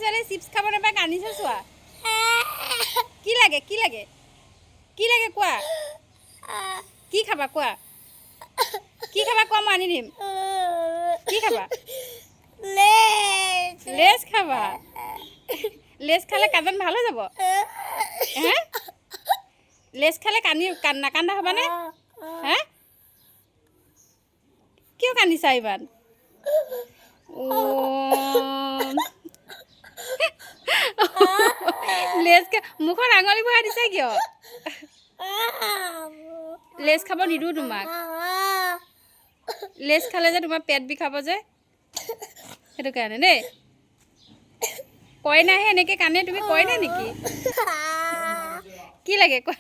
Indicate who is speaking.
Speaker 1: ছোৱালী চিপছ খাব নাপায়, কান্দিছে চোৱা। কি লাগে? কি লাগে? কি লাগে কোৱা? কি খাবা কোৱা? কি খাবা কোৱা, মই আনি দিম। কি খাবা? লেজ খাবা? লেজ খালে কান্দন ভাল হৈ যাব হে? লেজ খালে কান্দি নাকান্দা হ'বানে হে? কিয় কান্দিছা ইমান? অ' লেজ মুখত আঙুলি ভৰাই দিছা কিয়? লেজ খাব নিদিওঁ তোমাক। লেজ খালে যে তোমাৰ পেট বিষাব যে, সেইটো কাৰণে দেই। কইনাহে এনেকৈ কান্দে, তুমি কইনা নেকি? কি লাগে কোৱা?